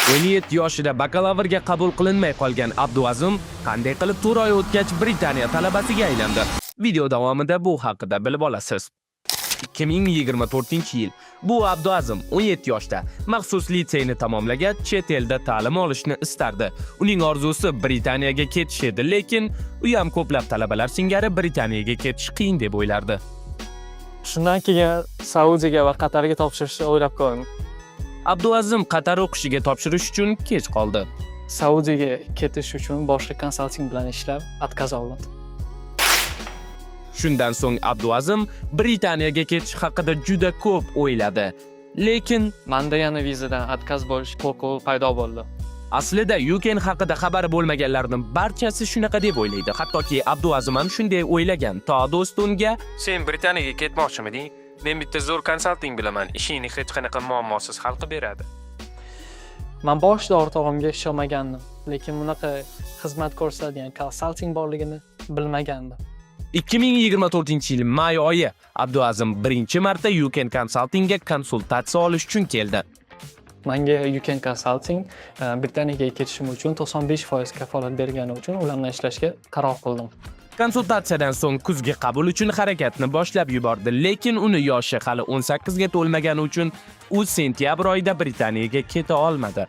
17 yoshida bakalavrga qabul qilinmay qolgan Abduazim qanday qilib 4 oy o'tgach Britaniya talabasiga aylandi? Video davomida bu haqida bilib olasiz. 2024-yil. Bu Abduazim 17 yoshda. Maxsus litseyni tamomlagach, chet elda ta'lim olishni istardi. Uning orzusi Britaniyaga ketish edi, lekin u ham ko'plab talabalar singari Britaniyaga ketish qiyin deb o'ylardi. Shundan keyin Saudiyaga va Qatarga topshirishni o'ylab ko'rdim. Abduazim Qatar o'qishiga topshirish uchun kech qoldi. Saudiyaga ketish uchun boshqa konsalting bilan ishlab отказ oldim. Shundan so'ng Abduazim Britaniyaga ketish haqida juda ko'p o'yladi. Lekin Manda yana vizadan отказ bo'lish qo'rquvi paydo bo'ldi. Aslida Yuken haqida xabari bo'lmaganlarning barchasi shunaqa deb o'ylaydi. Hattoki Abduazim ham shunday o'ylagan. To do'sti unga Sen Britaniyaga ketmoqchimiding? Men bitta zo'r konsalting bilaman. Ishingni hech qanaqa muammosiz hal qilib beradi. Man boshida o'rtog'imga ishonmagandim, lekin bunaqa xizmat ko'rsatadigan konsalting borligini bilmagandim. 2024-yil may oyi Abduazim birinchi marta Yuken Consultingga konsultatsiya olish uchun keldi. Manga Yuken Consulting Britaniyaga ketishim uchun 95% kafolat bergani uchun ular bilan ishlashga qaror qildim. Konsultatsiyadan so'ng kuzgi qabul uchun harakatni boshlab yubordi, lekin uni yoshi hali 18 ga to'lmagani uchun u sentyabr oyida Britaniyaga keta olmadi.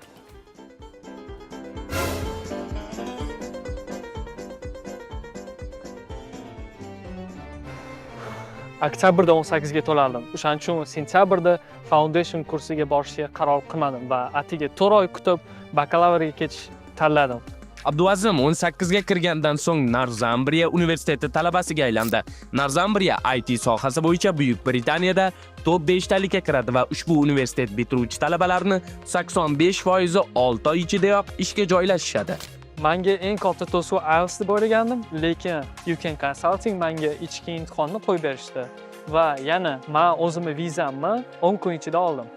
Oktyabrda 18 ga to'lardim. O'shaning uchun sentyabrda foundation kursiga borishga qaror qilmadim va atigi 4 oy kutib bakalavrga ketish tanladim. Abduazim 18 ga kirgandan so'ng Northambriya universiteti talabasiga aylandi. Northambriya IT sohasi bo'yicha Buyuk Britaniyada top 5 talikka kiradi va ushbu universitet bitiruvchi talabalarni 85% 6 oy ichidayoq ishga joylashishadi. Manga eng katta to'siq IELTS deb o'ylagandim, lekin Yuken Consulting manga ichki imtihonni qo'yib berishdi va yana men o'zimni vizamni 10 kun ichida oldim.